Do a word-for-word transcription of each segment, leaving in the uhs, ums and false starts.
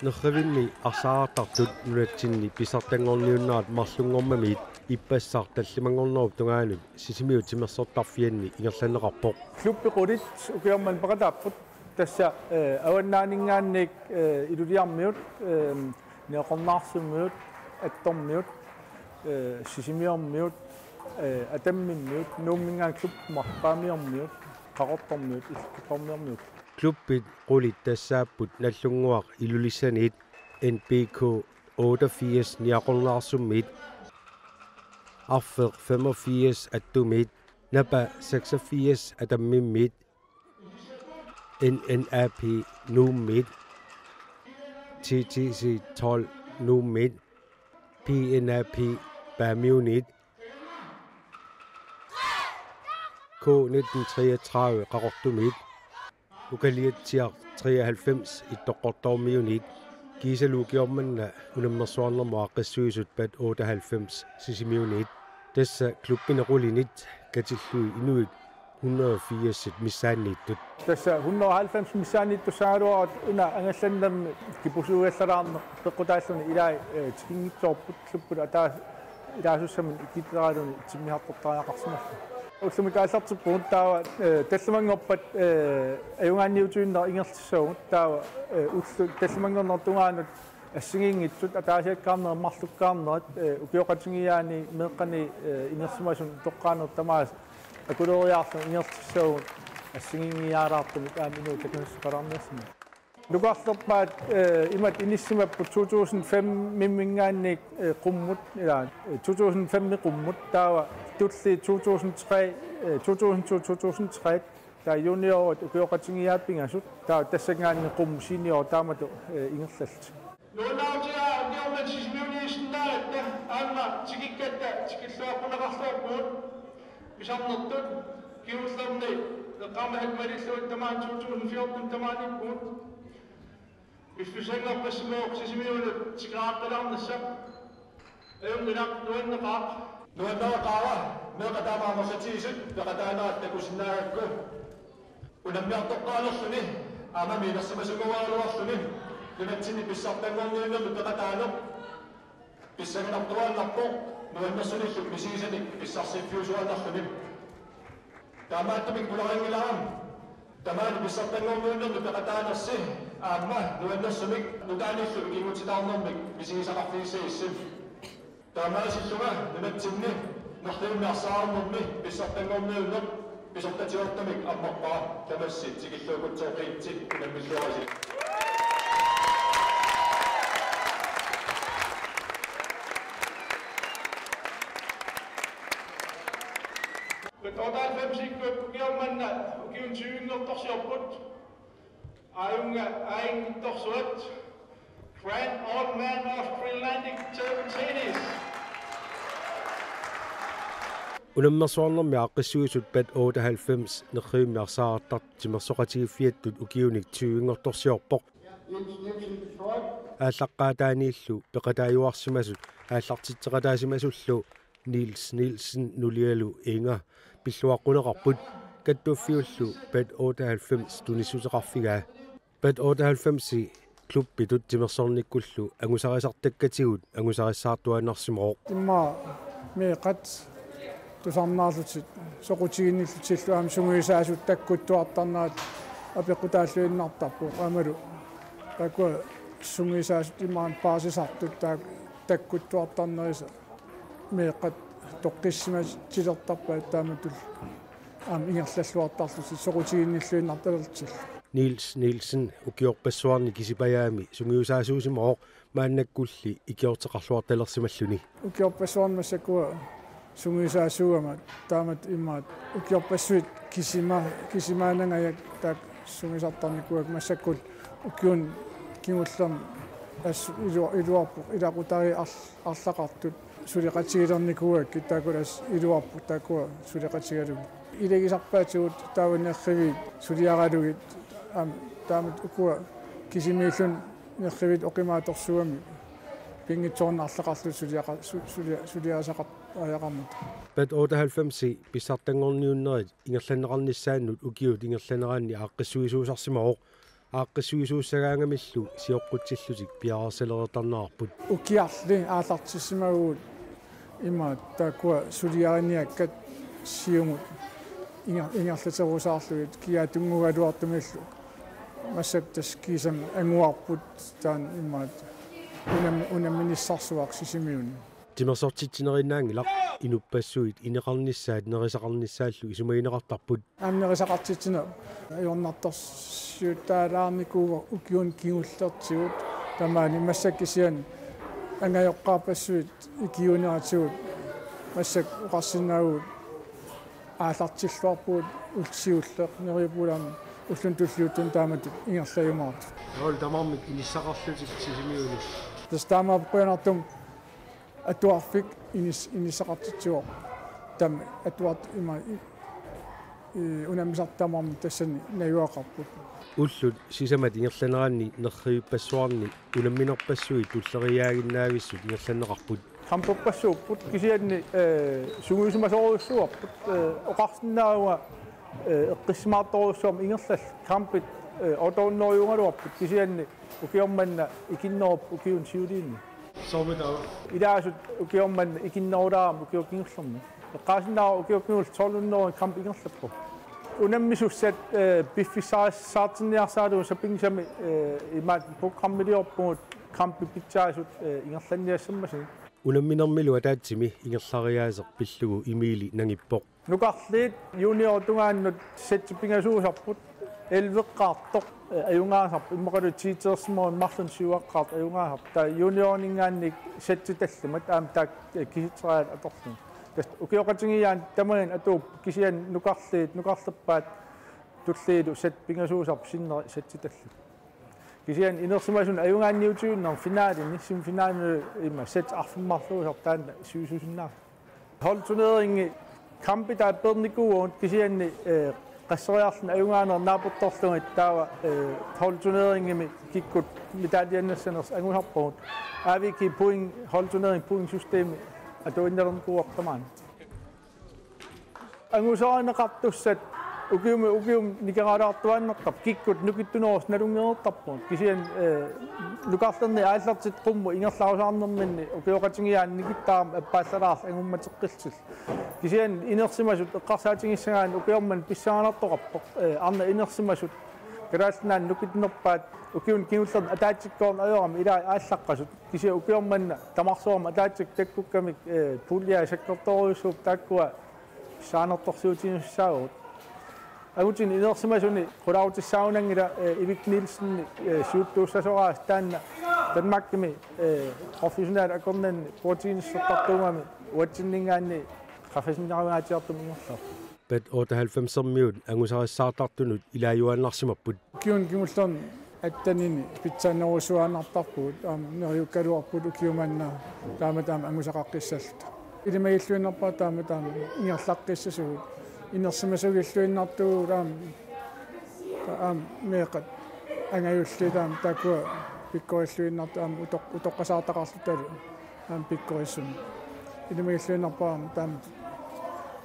Nerrivimmi arsaartartut nunatsinni pissartanngorniunnerat marlunngormamiit ippassaq tallimanngornerup tungaanut Sisimiut timersortarfianni ingerlanneqarpoq. Klubbi qulit ukioq manna peqataapput. Tassa, eh, Avannaaninngaanniit, eh, Ilulissarmiut, eh, Niaqornaarsummiut, Attormiut, eh, Sisimiormiut, eh, Atammimmiut, Nuumminngaanniit klubbit marluk, Qaamiormiut, Qaqortormiut, Illoqqormiormiut. Klubbit qulit tassaapput Nagdlunguaq Ilulissaniit, N B K otteogfirs Niaqornaarsummiit, Arfeq femogfirs Attumiit, Napa seksogfirs Atammimmiit, N N A P Nuummiit, T T C tolv Nuummiit, P N A P Paamiuniit, K nitten treogtredive Qaqortumiit, Ukaliatsiaq treoghalvfems Ittoqqortoormiuniit, kiisalu ukioq manna unammersuarnermut aaqqissuisut P A T otteoghalvfems Sisimiuniit. Tassa klubbinit qulinit katillugit inuit hundrede og firs missaanniittut. Tassa hundrede og halvfems missaanniittussagaluarput, una angallannermi kipusuugallalaarneq peqqutaalluni ilai, eh, tikinngitsoorput klubbit ataas-, ilaasussamik ikittaraluni timmisartortariaqarsimallugu. Ullumi aallartippugut taava, eh, tallimanngorpat, eh, ajugaanniutigineq ingerlassaagut taava, eh, ullut tallimanngornerup tungaanut assigiinngitsut ataasiakkaarnerit marlukkaarnerit, eh, ukioqatigiiaani meeqqani, eh, inersimasunut toqqaannartumik tamaasa akuleeriarlugu ingerlassaagut assigiinngiiaalaartumik aamma inuit takuneqarniarsimasut. Nukarlerpaat, eh, imatut inissimapput to tusind fem-iminngaanniit, eh, qummut, ilaa, eh, to tusind fem-i qummut, taava tulliit to tusind tre, eh, to tusind to, to tusind tre, taava juniorit ukioqatigiiaat pingasut, taava tassanngaanniit qummut senior taamatut, eh, ingerlallutik. Nuannaarutigaara ukioq manna Sisimiuniissinnaagatta aamma tikikkatta tikilluaqquneqarluarpugut. Pisarnertut kingullerni eqqaamasakka malillugit tamaani to tusind fjorten tamaaniippugut. Piffissanngorpassimavoq Sisimiunut tikeraaqqilaarnissaq. Ajunngilaq, nuanneqaaq. Nuanneqaara, meeqqat aamma amerlatigisut peqataanerat takusinnaagakku. Unammiartoqqaanerluni, aamma inersimasunngikkaluarluni, nunatsinni pissartanngorniunnermi peqataaneq pissanganartuaannarpoq, nuannersunillu misigisanik pissarsiiffiusuaannarluni. Taamaattumik pularinngilaa, tamaani pissartanngorniunnermi peqataanersi aamma nuannersumik nutaanillu ikinngutitaarnermik misigisaqarfigissagissi. Taamaasillunga nunatsinni nerrivimmi arsaarnermi pissartanngorniunneq pisortatigoortumik ammarpara, tamassi tikilluakkutsoorpiitsi, unammilluarisi. P A T otteoghalvfemsikkut ukioq manna ukiuni tyvenngortorsiorput. Aajunga aajunngitsorsuat, Grand Old Man of Greenlandic Table Tennis. Unammersuarnermi aaqqissuisut P A T otteoghalvfems nerrivimmi arsaartartut timersoqatigiiffiattut ukiunik tyvenngortorsiorpoq. Aallaqqaataaniillu peqataajuarsimasut aallartitseqataasimasullu Niels Nielsen nulialu Inger pilluaqquneqarput, kattuffiullu P A T otteoghalvfems tunissuteqarfigaa. P A T otteoghalvfemsi klubbitut timersornikkullu angusarisartakkatigut angusarissaartuaannarsimavoq. Immaqa meeqqat tusarnaarlutik soqutiginnillutillu aamma sungiusaasut takkuttuartarnerat apeqqutaalluinnartarpoq, aammalu taakkua sungiusaasut imaluunniit paasisartut taak-, takkuttuartarnerisa meeqqat toqqissisimalertarpaat, taamatut aamma ingerlalluartarlutik soqutiginnilluinnartalerlutillu. Niels Nielsen ukiorpassuarni Kisipajaami sungiusaasuusimavoq, maannakkulli ikiorteqarluartalersimalluni. Ukiorpassuarni massakkut sungiusaasuugama, taamatut imaattoq ukiorpassuit kisima-, kisimaanangajak taakku sungiusartarnikuuakka, massakkut ukiuni kingullerni assut ilu-, iluarpoq ilaqutariit arl-, arlaqartut suleqatigilernikuuakkit, taakkulu assut iluarput taakkua suleqatigalugit. Ilagisarpaatigut taava nerriviit suliaralugit, aamma taamatut ukua kisimiilluni nerriviit oqimaatsorsuugamik pinngitsoornak arlaqarlutik suliaqa-, su-, sulia-, suliarisaqariaqarmata. P A T otteoghalvfemsi pissartanngorniunnerit ingerlanneqarnissaannut ukiut ingerlaneranni aaqqissuisuusarsimavoq. Aaqqissuisuussagaangamillu sioqqutsillutik piareersalereertarnerarput. Ukiarli aallartissimavugut ima taakkua suliariniakkat siumut inger-, ingerlaterusaarlugit kiaatunngugaluartumillu. Massakkut tassa kiisami anguarput taanna imaat unam-, unamminissarsuaq Sisimiuni. Timersortitsinerinnaanngilaq, inuppassuit ineqarnissaat nerisaqarnissaallu isumagineqartarput. Aamma nerisaqartitsineq ajornartorsiutaalaarnikuuvoq ukiuni kingullertigut, tamaani massakkut kisianni angajoqqaarpassuit ikiuuneratigut massakkut oqarsinnaavugut aallartilluarpugut ullut siulleq neriuppugut aamma ulluni tulliuttuni taamatut ingerlajumaartut. Hold tamarmik inissaqarlutik Sisimiuni. Tassa taamaappoq qujanartumik atuarfik inis-, inissaqartitsivoq. Taama atuart ima i-, i-, unammisartut tamarmik tassani najugaqarput. Ullut sisamat ingerlaneranni nerrivippassuarni unamminerpassuit tulleriiaaginnaavissut ingerlanneqarput. Kamperpassuupput kisianni, eh, sungiusimasorujussuuarput, eh, oqarsinnaavunga, eh, eqqissimaartorujussuarmik ingerlallit, kampit, eh, otoonnorujugaluarput kisianni ukioq manna ikinnerup ukiuni siuliini. Soormi taava? Ilaasut ukioq manna ikinnerulaarami ukioq kingullermi. Eqqaasinnaavara ukioq kingulleq tolv hundrede kamp ingerlappoq. Unammisussat, eh, piffissarissaartinniarsaralugu sapinngisamik, eh, imaat programmiliorpugut kampit pitsaasut, eh, ingerlanniassammasigit. Unamminermilu ataatsimi ingerlariaaseq pillugu Emili nangippoq. Nukarliit junioritungaannut setsit pingasuusarput, elveqqaartoq, eh, ajugaasarpoq, immaqalu tiiteersimagunik marlunnik syveqqaartoq ajugaasarpoq. Taava juniorininngaanniit setsit tallimat aamma taakku, eh, kisitseriaatsit atorlugit. Tassa ukioqatigiiaani tamaani atuupput kisianni nukarliit, nukarlerpaat tulliilu setsit pingasuusarput sinneri setsit tallimat. Kisianni inersimasunut ajugaanniutigiinnermi finaalini, semifinaalini ima setsit arfineq-marluusarput taanna sivisuusinnaasoq. Holdturneringi kampit aappeernikuuagut kisianni, eh, qasseriarluni ajugaaneq naapertorlugit taava, eh, holdturneringimi kikkut medaljernissanersut angusarpagut. A V G point, holdturnering pointsystemi atuinnarnikuuarput tamaani. Angusarineqartussat ukiumi ukiumi nikeralaartuaannartarput kikkut nukittunerusoq nalunngereertarpugut. Kisianni, eh, nukarlerni aallartittut qummut ingerlarusaarnerminni ukioqatigiiaani nikittaarami appaallalaarluni angummateqqillutillu. Kisianni inersimasut eqqarsaatigissagaanni ukioq manna pissanganartoqarpoq, eh, arnat inersimasut Kalaallit Nunaanni nukittunerpaat ukiuni kingullerni ataatsikkoorneq ajorami ilaat aallaqqasut. Kisianni ukioq manna tamarsuarmi ataatsit takkukkamik, eh, puljia sakkortoorujussuupput taakkua pissanganartorsiutigisussaavagut. Angutini inersimasuni qularutissaagunanngilaq, eh, Ivik Nielsen, eh, siuttuussasoraasiit taanna Danmarkimi, eh, professionel akornanni bordtennisertartuugami uatsinninngaanniit qaffasinnerungaatsiartumik ingerlavoq. Bat otteoghalvfemsermiut angusarissaartartunut ilaajuaannarsimapput. Ukiuni kingullerni attenini pitsaannerujussuaannartarpugut, aamma neriukkaluarpugut ukiup manna taamatut aamma angusaqaqqissalluta. Ilimagilluinnarpara taamatut aamma ingerlaqqissasugut. Inersimasugilluinnartuuvugut aamma, aamma meeqqat angajulliit aamma taakkua pikkorilluinnartut aamma utoq-, utoqqasaartaqarlutalu aamma pikkorissumik. Ilimagilluinnarpara aamma taamatut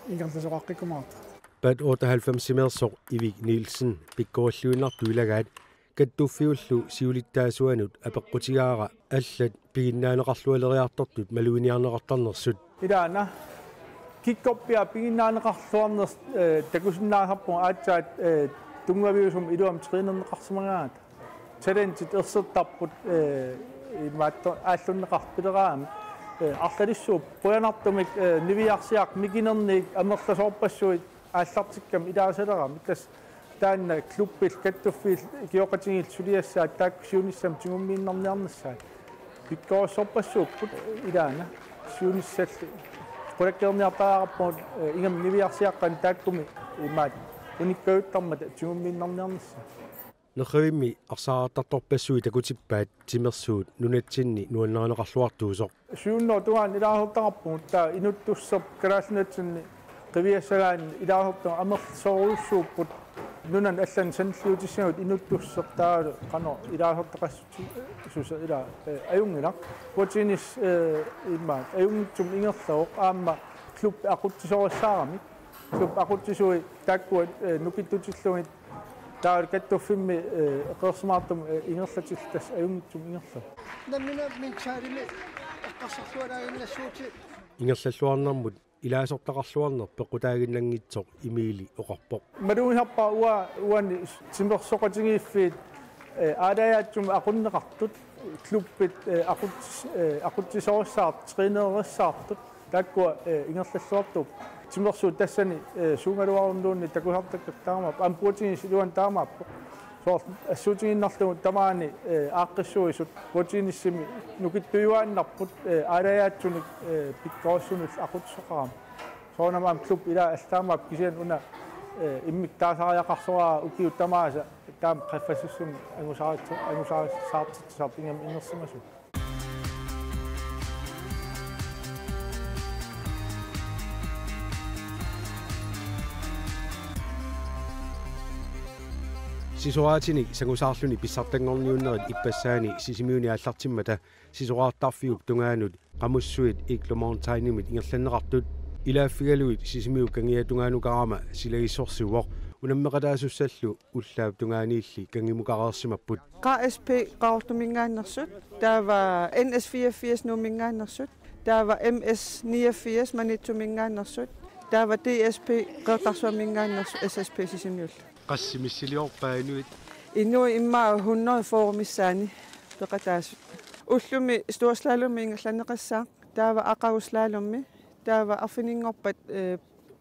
ingerlasoqaqqikkumaartoq. Bat otteoghalvfemsimeersoq Ivik Nielsen pikkorilluinnartut ilagaat, kattuffiullu siulittaasuanut apeqqutigaara allat piginnaaneqarlualeriartortut maluginiarneqartarnersut. Ilaana kikkorpiaq piginnaaneqarluarnersut, eh, takusinnaasarpunga aatsaat, eh, tunngaviusumik iluamik trænerneqarsimagaangata. Talentit ersertarput, eh, imaattoq aallunneqartut pileraangamik, eh, arlalissuupput. Qujanartumik, eh, niviarsiaqqat mikinerniit amerlasoorpassuit aallartikkamik ilaasaleramik. Tassa taanna klubbit kattuffiit ikioqatigiit suliassaat taakku siunissami tigummiinnarniarnissaat. Pikkorissorpassuupput ilaana siunissalli. Qulakkeerniartariaqarpugut, eh, ingammik niviarsiaqqanik taakkumi imaat unikkajuttarmata tigummiinnarniarnissaat. Nerrivimmi arsaartartorpassuit takutippaat timersuut nunatsinni nuannarineqarluartuusoq. Syv hundrede tungaanut ilaasortaqarpugut, taava inuttusseq Kalaallit Nunatsinni qiviassagaanni ilaasortaq amerlasoorujussuupput. Nunani allani sanilliutissagut inuttusseq taavalu qanoq ilaasortaqassuseq ilaa, eh, ajunngilaq. Bordtennis, eh, immaqa ajunngitsumik ingerlavoq aamma klubbi aqutsisorissaaramik. Klubbi aqutsisui taakkua, eh, nukittutillugit Taava kattuffimmi, eh, eqeersimaartumik, eh, ingerlatillit tassa ajunngitsumik ingerlavoq. Nammineq mentaalimik eqqarsarluarnaaginnassuutit. Ingerlalluarnermut ilaasortaqarluarneq peqqutaaginnanngitsoq Emili oqarpoq. Malugisarpara uanga uani timersoqatigiiffiit, eh, aalajaatsumik aqunneqartut, klubbit, eh, aqut-, eh, aqutsisorissaartut, trænerissaartut, taakkua, eh, ingerlalluartuupput. Timersuut tassani, eh, suugaluarunnuunniit takusartakkatit taamaappoq, aamma puatigisa iluani taamaappoq. Soorlu assuutigiinnarlugu tamaani, eh, aaqqissuisut puatiginissami nukittujuaannarput, eh, aalajaatsunik, eh, pikkorissunillu aqutsisoqarami. Soorunami aamma klubbi ilaa allat taamaappoq, kisianni una, eh, immikkut taasariaqarsoraara ukiut tamaasa taama qaffasissumik angusaritsi-, angusarissaartitsisarput ingammik inersimasut. Sisoraatinik sangusaarluni pissartanngorniunnerit ippassaani Sisimiuni aallartimmata sisoraartarfiup tungaanut qamussuit Iglo Mountainimit ingerlanneqartut ilaaffigalugit Sisimiut kangiatungaanukaraama silagissorsuuvoq. Unammeqataasussallu ullaap tungaaniilli kangimukareersimapput. K S P Qaqortuminngaanneersut, taava N S fireogfirs Nuumminngaanneersut, taava M S niogfirs Maniitsuminngaanneersut, taava D S P Qeqertarsuarminngaanneersut S S P Sisimiullu. Qassit missiliorpaat inuit? Inuit immaqa hundrede fyrre missaanni peqataasut. Ullumi storslalommi ingerlanneqassaaq, taava aqaguslalommi, taava arfininngorpat, eh,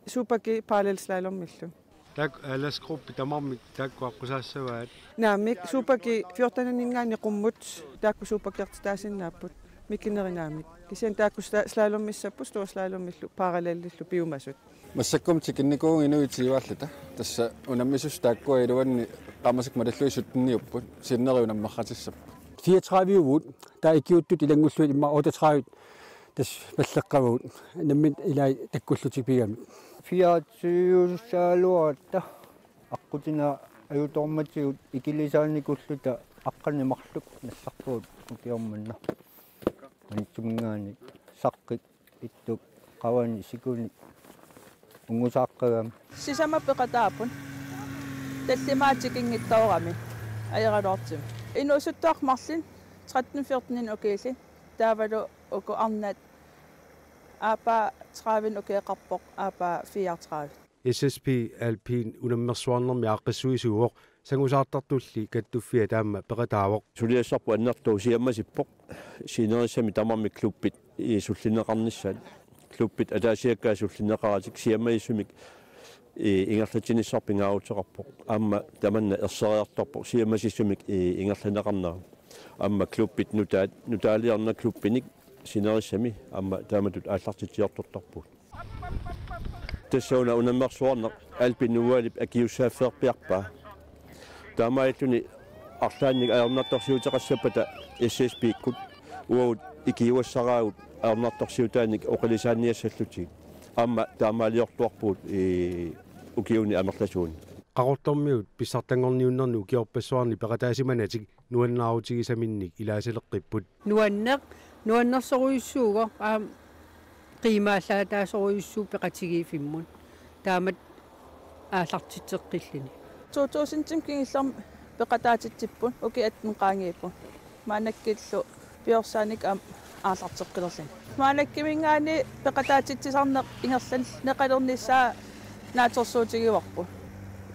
Super-G parallelslalommillu. Taakku, eh, aldersgruppit tamarmik taakku aqqusaassavaat? Naamik, Super-G fjorteninngaanniit qummut taakku Super-G-rtitaasinnaapput. Mikinerit naamik. Kisianni taakku sla-, slalommissapput, storslalomillu parallelillu piumasut. Massakkut tikinnikuuvugut inuit tyvealluta. Tassa unammisussat taakkua iluanni qaammatikka malillugit sytteniupput. Sinneri unammeqatissapput. Fireogtredive-vugut, taava ikiuuttut ilanngullugit immaqa otteogtredive tassa palleqqavagut. Nammineq ilai takkullutik pigamik. Fireogtyve-saaluaratta aqqutinik ajutoormatigut ikilisaanikulluta aqqaneq-marluk nallarpagut ukioq manna. Maniitsuminngaanniit saqqit ittuk qavani sikunik ungusaqqagami. Sisamat peqataapput. Tallimaat tikinngitsoorami ajoraluartumik. Inuusuttuarput marluk tretten fjorten ukiullit. Taavalu uku arnat aappaa tredive ukioqarpoq, aappaa fireogtredive. S S P Alpin unammersuarnermi aaqqissuisuuvoq, sangusaartartulli kattuffia taama peqataavoq. Suliassarput annertooq siammasippoq, sinerissami tamarmik klubbit i sullinneqarnissaat. Klubbit ataasiakkaat sullinneqaratik siammasissumik i ingerlatsinissaq pingaaruteqarpoq. Aamma tamanna erseriartorpoq siammasissumik i ingerlanneqarnera. Aamma klubbit nutaat, nutaaliorneq klubbinik sinerissami aamma taamatut aallartitsiartortarpugut. Tassa una unammersuarneq Alpin Nuualip akiussaaffeerpiarpaa. Taamaalilluni arlaannik ajornartorsiuteqassappata S S P-kkut uagut ikiuassaraagut ajornartorsiutaanik oqilisaanniassallutigu. Aamma taamaaliortuarpugut i ukiuni amerlasuuni. Qaqortormiut pissartanngorniunnerni ukiorpassuarni peqataasimanatik nuannaarutigisaminnik ilaasaleqqipput. Nuanneq, nuannersorujussuuvoq, aamma qiimaallaataasorujussuuvoq peqatigiiffimmut. Taamatut aallartitseqqilluni. To tusindimik kingullermik peqataatitsipput, ukiut atten qaangiupput. Maannakkillu piorsaanik aamma aallarteqqilerluni. Maannakkut minngaanniit peqataatitsisarneq ingerlanneqalernissaa naatsorsuutigivarput.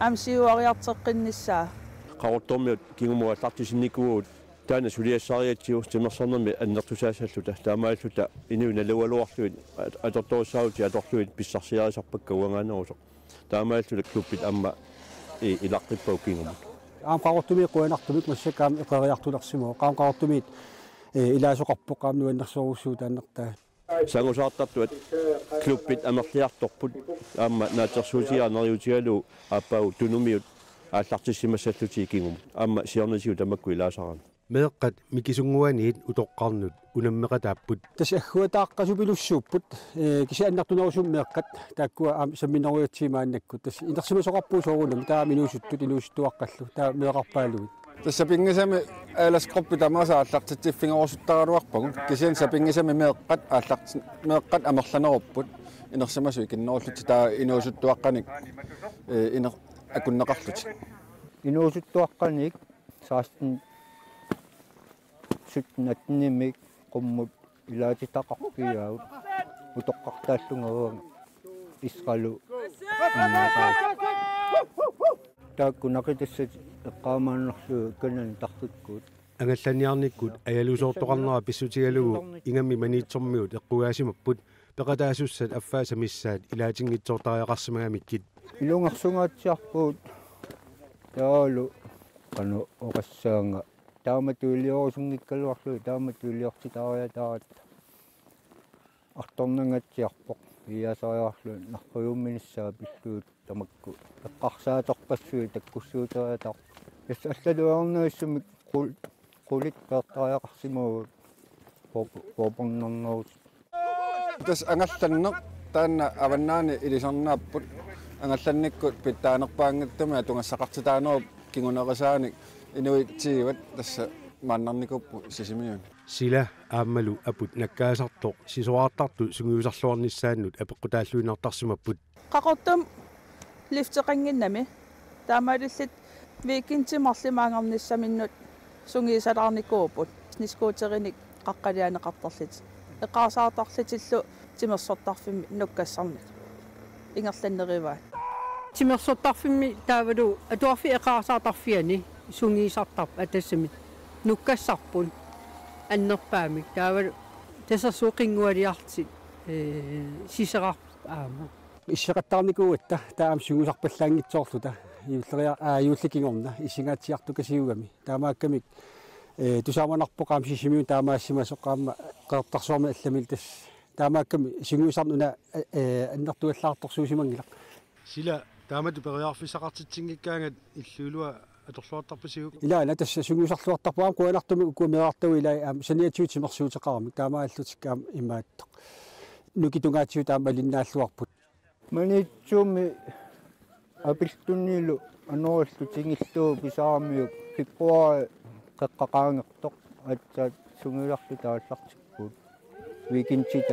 Aamma siuariarteqqinnissaa. Qaqortormiut kingumut aallartissinnikuuvugut taanna suliassarigatsigu timersornermi annertusaassalluta. Taamaalilluta inuit nalugaluarlugit at-, atortorissaarutit atorlugit pissarsiarisarpakka uangaanerusoq. Taamaalilluta klubbit aamma i-, ilaqqippagut kingumut. Aamma Qaqortumiit qujanartumik massakkut aamma eqeeriartulersimavoq. Aamma Qaqortumiit, eh, ilaasoqarpoq aamma nuannersorujussuuvoq taannertaa. Sangusaartartut klubbit amerliartorput aamma naatsorsuutigalugu aappaagu Tunumiut aallartissimassallutigit kingumut. Aamma siornatigut tamakku ilaasarami. Meeqqat mikisunnguaniit utoqqarnut unammeqataapput. Tassa agguataaqqasupilussuupput, eh, kisianni annertunerusumik meeqqat, taakkua aamma samminerujatsigit maannakkut. Tassa inersimasoqarpugut soorunami, taava inuusuttut, inuusuttuaqqallu, taava meerarpaalugit. Tassa pinngisami aldersgruppit tamaasa aallartitsiffigerusuttaraluarpagut. Kisianni tassa pinngisami meeqqat aallart-, meeqqat amerlanerupput. Inersimasut ikinnerullutik taava inuusuttuaqqanik, eh, iner-, akunneqarlutik. Inuusuttuaqqanik seksten sytten attenimik qummut ilaatitaqarpiaat utoqqartaallunga uanga Israelu. Taakku naqitassat eqqaamaannarlugit kanani tartukkut. Angallanniarnikkut ajalusoortoqarnera pissutigalugu ingammik Maniitsormiut eqqugaasimapput peqataasussat affaasa missaat ilaatinngitsoortariaqarsimagamikkit. Ilungersungaatsiarpugut taavalu qanoq oqassaanga taamatut iliorusunngikkaluarlugit taamatut iliortitaariataaratta. Artornangatsiarpoq piiaasariarlugit narrujuumminissaa pillugit tamakku eqqarsaatorpassuit takkussuuteriataarput. Tassa allatut ajornavissumik qul-, qulit peertariaqarsimavugut poorp-, poorpornarnerusut. Tassa angallanneq taanna avannaani ilisarnaapput angallannikkut pitsaanerpaanngitsumik atugassaqartitaanerup kingunerisaanik inuit tiivat tassa maannarnikuupput Sisimiuni. Sila aammalu aput nakkaasartoq sisorartartut sungiusarluarnissaannut apeqqutaalluinnartarsimapput. Qaqortumi lifteqannginnami taamaalillutik weekendit marluk maanngarnissaminnut sungiusalaarnikuupput snescooterinik qaqqaliaanneqartarlutik. Eqqaasaatarlutillu timersortarfimmi nukkassarnik ingerlanneruvaat. Timersortarfimmi taavalu atuarfik eqqaasaatarfiani sungiusartarput atassamik nukkassarput annerpaamik. Taavalu tasersuup qinngualiarlutik, ee, sisorarput aamma. Isseqattaarnikuugatta taama sungiusarpallaanngitsoorluta juulleriar-, aa, juullip kingorna issingaatsiartukasiugami. Taamaakkamik, ee, tusaamanarpoq aamma Sisimiuni taamaassimasoq aamma Qeqertarsuarmi allamillu tassa. Taamaakkamik sungiusarneq una, ee, annertuallaartorsuusimanngilaq. Sila taamatut periarfissaqartitsinngikkaangat illuulua atorluartarpisiuk? Ilaana tassa sungiusarluartarpoq aamma qujanartumik ukua meerartagut ilai aamma saniatigut timersuuteqaramik taamaallutik aamma imaattoq. Nukitungaatsigut aamma malinnaalluarput. Maniitsumi apiltunilu anorillu tingillugu pisaramiuk februaari qeqqaqaangertoq aatsaat sungiusarluta aallartippugut. Weekendit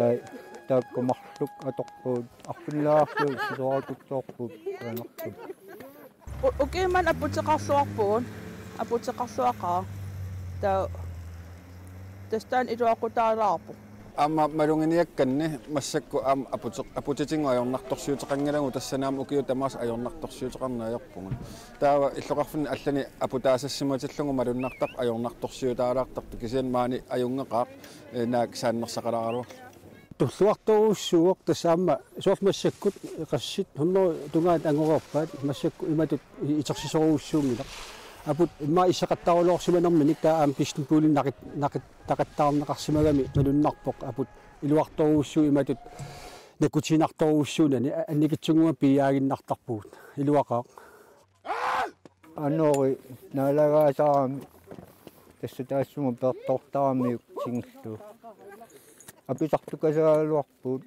taakku marluk atorpugut arfinnilaarlugu sisoraaruttorpugut anartut. U-, ukiummat aputeqarluarpugut, aputeqarluaqaaq. Taava tassa taanna iluaqutaalaarpoq. Aamma maluginiakkanni massakkut aamma aputeq-, aputitigut ajornartorsiuteqanngilagut tassani aamma ukiut tamaasa ajornartorsiuteqarneq ajorpugut. Taava illoqarfinni allani aputaasassimatillugu malunnartarpoq ajornartorsiutaalaartartoq kisianni maani ajunngeqaaq, ee, naak saannersaqalaaraluarlugu. Tulluartorujussuuvoq tassa aamma soorlu massakkut qassit hundrede tungaanut angoreerpaat massakkut imatut itersisorujussuunngilaq. Aput immaqa isseqattaarulorsimanerminik taava aamma pissenpuuli naqit-, naqittaqattaarneqarsimagami malunnarpoq aput iluartorujussuuvoq imatut nakutiginartorujussuunani a-, annikitsunnguamik piiaaginnartarpugut. Iluaqaaq. Anori naalagaasarami tassa taassuma peertoortaramiuk tingillugu. Apisartukasaraluarpugut.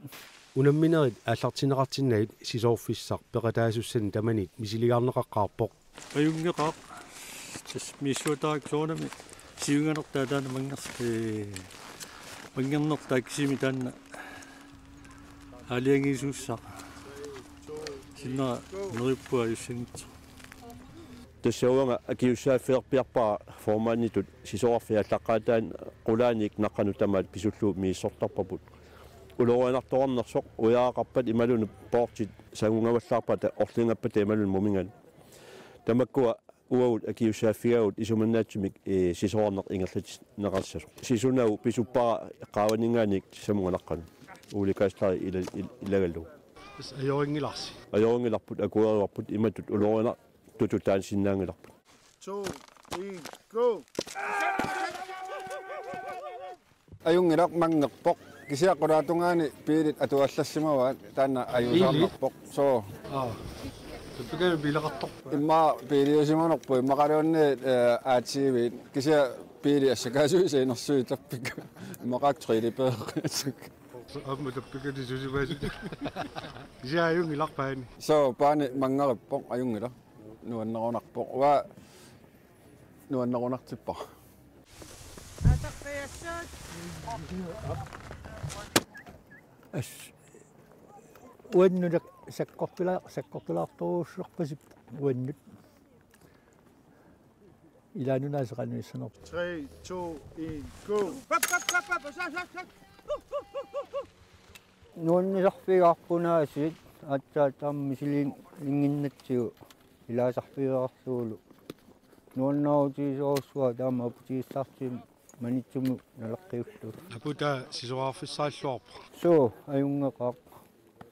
Unamminerit aallartinneqartinnagit sisoorfissaq peqataasussanik tamanit misiligaarneqaqqaarpoq. Ajunngeqaaq. Tassa misissuatarakku soorunami siuinganertaa taanna manngers-, ee, manngernertaa kisimi taanna aalajangiisussaq. Sinnera neriuppunga ajussanngitsoq. Tassa uanga akisussaaffilerpiarpara formanditut sisoorfik aallaqqaataani qulaaniit naqqanut tamaat pisullugu misissortarpagut. Ulorianartoqarnersoq ujaaqarpat imaluunniit poortit sangungavallaarpata orlinngappata imaluunniit muminganut. Tamakkua uagut akisussaaffigaagut isumannaatsumik, ee, sisoorneq ingerlatinneqassasoq. Sisunagu pisuppara qaavaninngaanniit samunganaqqanut. Ole Kastlari ila-, il-, ilagallugu. Tassa ajorinngilarsi. Ajorinngilarput akuerivarput imatut ulorianartutut taanna sinnaanngilarput. To, en, go! Ajunngilaq manngerpoq. Kisianni qulaatungaani biilit atuallassimavaat taanna ajuusaarnerpoq. Soo. Aa. Tappikani biileqartorpoq. Immaqa biiliusimanerpoq immaqaluunniit, eh, A T V. Kisianni biili assakaasuisa inersuit tappikka. Immaqaak tredive. Aamma tappikani susipaasut. Kisianni ajunngilaq paani. Soo, paani manngerippoq ajunngilaq. Nuannerunarpoq. Uanga nuannerunartippara. As-, uannut sakkortula-, sakkortulaartorujussuarpasippoq uannut. Ilaa nunaaseqanuissanerput. Tre, to, en, go! Nuannisarfigaarput aasiit aatsaat taama misiliinnginnatsigu ilaasarfigereerlugulu. Nuannaarutigisorujussuaq taama aputigissarsiorluni Maniitsumi nalaqqiullugu. Aputaa sisorarfissaalluarpoq. Suu, ajunngeqaaq.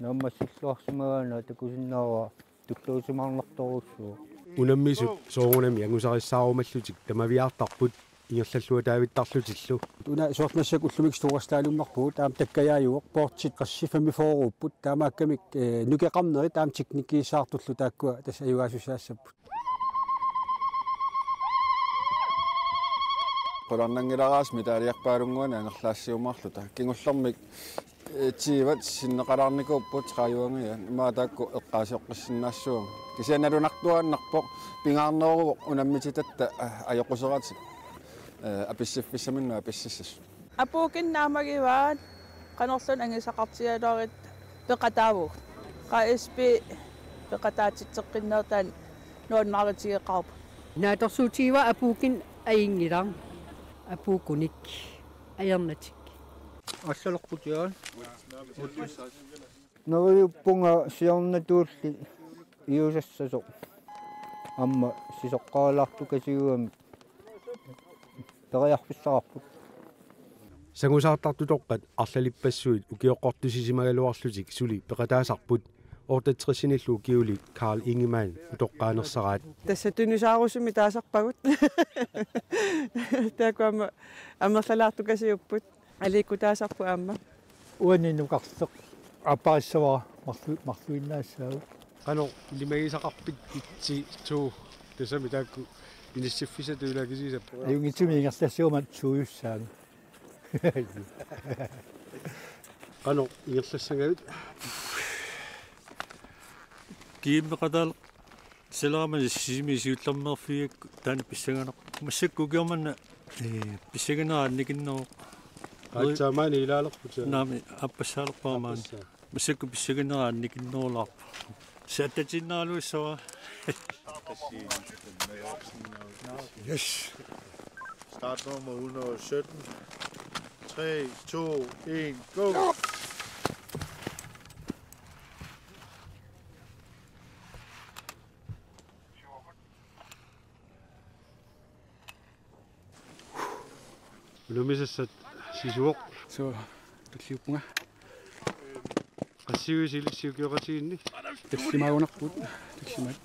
Naammassilluarsimagaanni takusinnaavara tulluusimaarnartorujussuuvoq. Unammisut soorunami angusarissaarumallutik tamaviaartarput ingerlalluataavittarlutillu. Una soorlu massakkut ullumikkut storslalommerpugut, taama takkajaajuvoq, boardsit qassit femogfyrreupput, taamaakkamik, eh, nukeqarnerit taama teknikkigissaartullu taakkua tassa ajugaasussaassaput. Qularnanngilaraasa medaljerpaalunnguanik angerlaassiumaarluta. Kingullermik, eh, tyvet sinneqalaarnikuupput tredive-ngiaat. Immaqa taakku eqqaasioqqissinnaassavagut. Kisianni nalunartuaannarpoq pingaarneruvoq unammitsitatta, eh, ajoquseratik, eh, apissiffissaminnut apissassasut. Apuukkut naammagivaat qanorluunniit angusaqartigigaluaruit peqataavugut. Qa S P peqataatitseqqinnerit taanna nuannaarutigeqaarput. Naatsorsuutigaara apuukkut ajunngilaq. Apuukkunik ajornatik. Assalerput jaan. Neriuppunga siornatulli iusassasoq. Aamma sisoqqaalaartukasiugami periarfissaqarput. Sangusaartartutoqqat arlalippassuit ukioqqortusisimagaluarlutik suli peqataasarput otteogtresinillu ukiulik Carl Ingemann utoqqaanersaraat. Tassa tunusaarusumik taasarpagut. Taakku aamma amerlalaartukasiupput. Aliikkutaasarput aamma. Uani nukarleq aapparissavara marlu-, marluinnaassaagut. Qanoq ilimagisaqarpit itsi tuu tassami taakku inissiffissatut ilaa kisiisa. Ajunngitsumik ingerlassaguma tuujussaanga. Qanoq ingerlassagavit? Kiimmeqataal Silaamani Sisimiut siullermeerfigigakku taanna pissanganaq. Massakkut ukioq manna, ee, pissanganera annikinneruvoq. Aatsaat maani ilaalerputit. Naamik, aappassaalerpara maani. Aappassaalerpara. Massakkut pissanganera annikinnerulaarpoq. Saattatiinnaraluassavara. Yes. Startnummer hundrede og sytten. Tre, to, en, go! Unammisassat sisuoq. Suu, tulliuppunga. Qassiuisi ilissi ukioqatigiinni? Tallimaagunarpugut, tallimaat.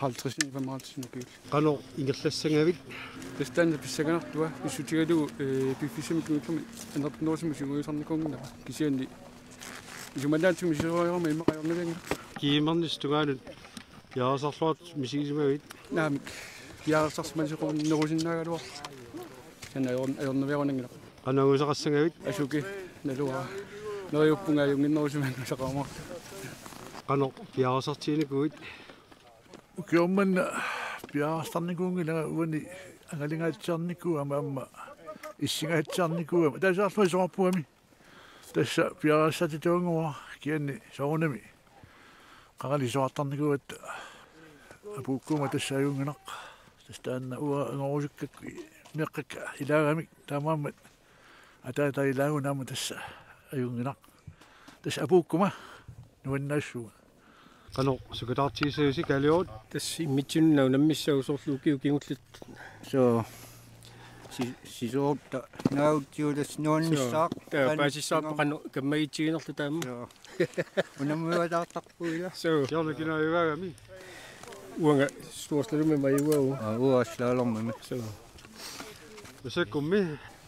Halvtredsinik femoghalvtredsinik ukiullit. Qanoq ingerlassagavit? Tassa taanna pissanganartua, pissutigalugu, ee, piffissami kingullermi annertunerusumik sungiusarnikuunnginnama. Kisianni isumannaatsumik sisorarama immaqa ajornavianngilaq. Kiimmernis tungaanut piareersarluartut misigisimavit? Naamik. Piareersarsimasoqarnerusinnaagaluarpoq. Taanna ajor-, ajornaviarunanngilaq. Qanoq angusaqassagavit? Asuki, naluara. Neriuppunga ajunnginnerusumik angusaqarumaartunga. Qanoq piareersartiginikuuit? Ukioq manna piareersarnikuunngilanga, uani angalingaatsiarnikuugama aamma issingaatsiarnikuugama. Taasarlunga soorpugami. Tassa piareersartittuunngua kisianni soorunami qangali isorartarnikuugatta apuukkuma tassa ajunnginaq. Tassa taanna uanga angorusukkakku meeqqakka ilaagamik taamaammat ataataa ilaagunarpoq aamma tassa ajunnginaq. Tassa apuukkuma nuannaassuunga. Qanoq sukataartigissagissi Kaaliorut? Tassa immitsinnut unammissaaq soorlu ukiut kingulliit. Suu. Si-, sisoorutta naagutsigu tassa nuannissaaq. Suu. Taava paasissavarput qanoq kammagiitsiginerluta aamma. Suu. Unammiuataartarpugut ilaa. Suu. Kisianni kina ajugaagami? Uanga storslalomimi ajugaagut. Aa, uanga slalomimi. Suu. Massakkummi?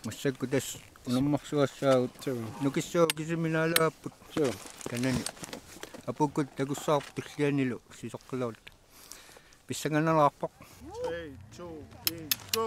Massakkut tassa unammersugassaagut. Suu. Nukissagut kisimi naalagaapput. Suu. Kanani. Apuukkut takussavarput tullianilu sisoqqalerutta. Pissanganalaarpoq. Tre, to, en, go!